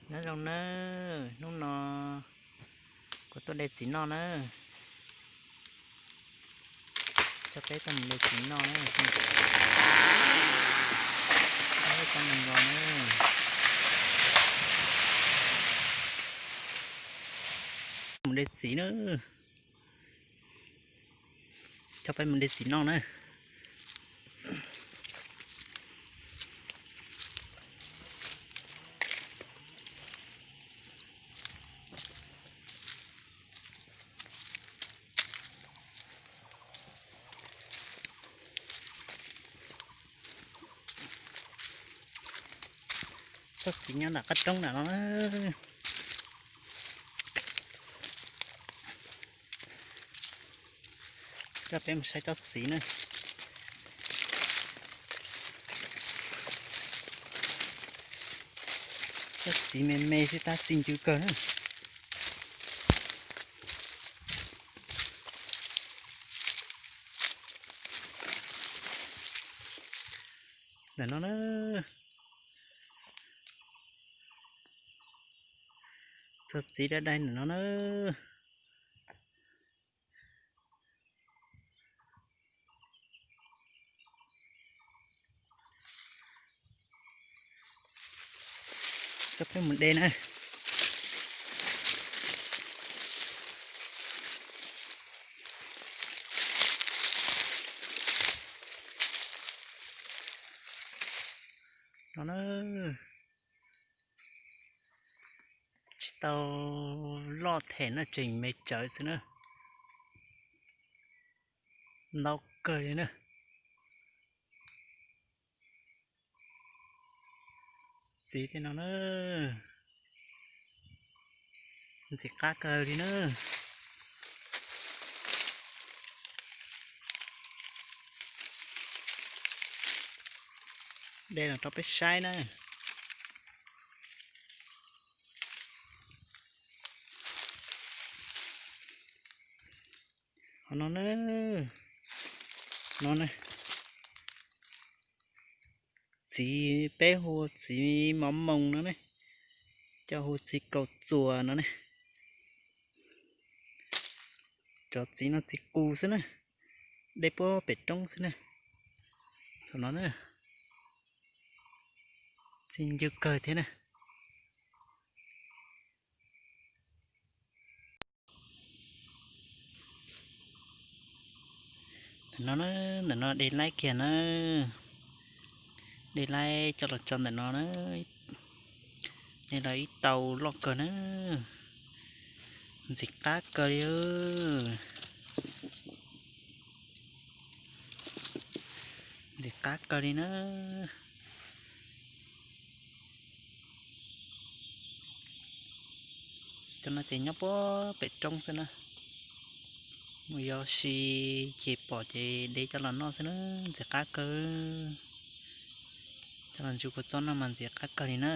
Nyob zoo nawb, hnub no kuv tuaj de txiv noj nawb. Coj peb tuaj mus de txiv noj nawb. Coj mus nrog nawb. Mus de txiv nawb. Coj peb mus de txiv noj na. Tsob txiv nyob nram qab roob nram no na. Coj peb mus saib tsob txiv na. Tsob txiv me me xwb tab txi ncw kawg na. Ntawm no na. Tsob txiv dai dai ntawm no na. Coj peb mus de na. No na, tsis tau loj them na, tseem me tsawv xwb na. Ntau kawg li na. Txiv tej no na, ntxim qab kawg li na. De los rau peb saib na. Qhov no na, no na, txiv peb hu txiv mov moos no ne, cov hu txiv kaus txuas no ne. Cov txiv no txiv qus xwb na, de puag pem roob xwb na. Thaum no na, txi ncw kawg thiab na. Ntawm no, ntawm no de laib kiag na, de laib coj los tso ntawm no na. De los ib tau loj kawg na, ntxim qab kawg li. Ntxim qab kawg li na. Cov no ces nyob puag pem roob xwb na. Mus yos si ces pom ces de coj los noj xwb na, ntxim qab kawg. Coj los ntsuj kua txob noj mas ntxim qab kawg li na.